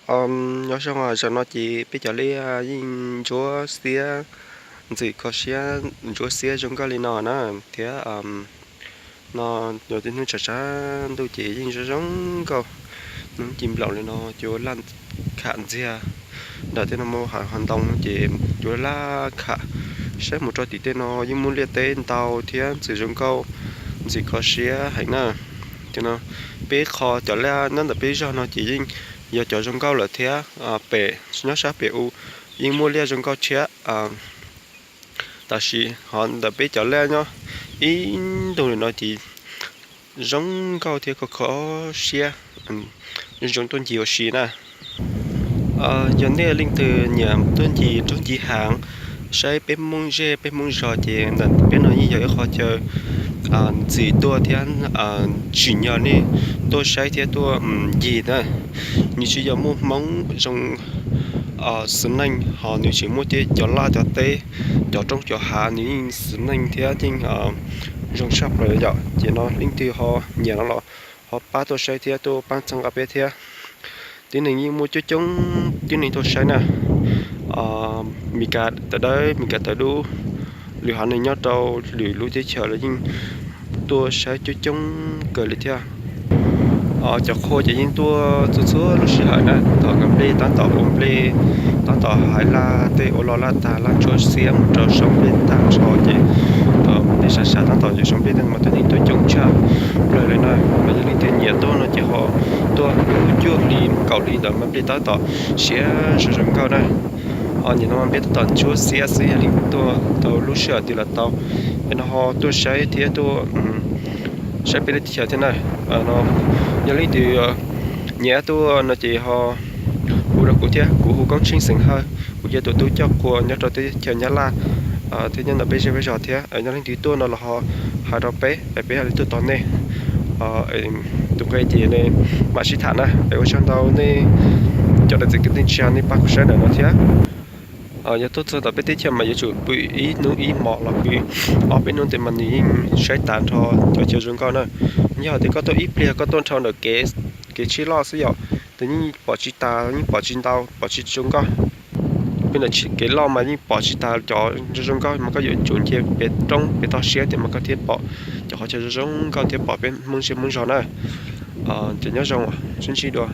Nyob zoo, zaum no ces peb cov liaj yeej ntsuab xiab, ntxim kho siab, ntsuab xiab zoo nkauj li no na, thiab no yog tej hnub tshav tshav ntuj ces yeej zoo zoo nkauj. Hnub ci nplaum li no cua laj kham ntxiag, nram tej no muaj hav ntoo ces cua laj kham. Saib mus rau tim tej no yeej muaj liaj teb ntau thiab ntxim zoo nkauj, ntxim kho siab heev na. Ces no peb qho cov liaj nyob ntawm peb zos no ces yeej yog cov zoo nkauj lawm thiab. Pem nyob sab pem u yeej muaj liaj zoo nkauj thiab. Tab sis ho ntawm peb cov liaj nyob ib ntug li no ces zoo nkauj thiab kho kho siab, zoo tuaj ncig ua si na. Yog nej leej twg nyiam tuaj ncig nroog ncig hav, saib peb Hmoob zej peb Hmoob zos ces ntawm peb no yeej yog ib qho chaw ntxim tuaj thiab tsim nyog nej tuaj saib thiab tuaj ncig na. Nws tsis yog muaj Hmoob zoo xwm neej, ho nws tsis muaj tej cov laj cov teb, cov roob cov hav, nws yeej xwm neej thiab yeej zoo tshaj plaws yom. Ces no leej twg ho nyiam no los ho pab tuaj saib thiab tuaj pab txhawb nqa peb thiab. Tib neeg yeej muaj coob coob tib neeg tuaj saib na. Meskas tawv dawb, Meskas tawv dub, lwm haiv neeg nyob rau lwm lub teb chaws los yeej tuaj saib coob coob kawg li thiab. Cov qhua ces yeej tuaj txhua txhua lub sij hawm na, thaum nkawd nplej tab tom ua nplej, tab tom haiv laj tej ua loj laj tag laj ntsuab xiab mus rau sau nplej tag nrho ces tej sab sab tab tom yuav sau nplej tej mas tuaj yeej tuaj coob tshaj plaws li na. Mas yog leej twg nyiam tuaj no ces ho tuaj hnub cuaj hli kaum hli ntawd mas nplej tab tom siab zoo zoo nkauj na. Nim no mas nplej tab tom ntsuab xiab xwb, yog leej twg tuaj tau lub sij hawm twg los tau, es no ho tuaj saib thiab tuaj saib peb lub teb chaws thiab na. Yog leej twg nyiam tuaj no ces ho hu rau kuv thiab, kuv hu Koob Tsheej xeem Hawj, kuv yog tus tub coj qhua nyob rau teb chaws Nyab Laj thiab nyob ntawm peb zej peb zos thiab. Yog leej twg tuaj no los ho hais rau peb, peb ho li tuaj tos nej. Tus nqe ces nej mam sib tham na. Es ua tsaug ntau nej cov niam txiv kwv tij neej tsa nej pab kuv saib ntawm no thiab. Yog tuaj txog ntawm peb teb chaws mas yuav tsum pw ib hnub ib hmos los pw ob peb hnub ntev mas nws yeej saib tas nrho cov chaw zoo nkauj na. Yog tias koj tuaj ib pliag koj tuaj nrho ntawm kev tsheb loj xwb yom, ces yeej pom tsis tas, yeej pom tsis ntau, pom tsis zoo nkauj. Pw ntawm kev loj mas yeej pom tsis tas cov zoo nkauj, mas koj yuav tsum nce pem roob pem toj siab tias mas koj thiaj pom cov qhov chaw zoo zoo nkauj thiab pom peb Hmoob zej Hmoob zos na. Ces nyob zoo, sib ntsib dua.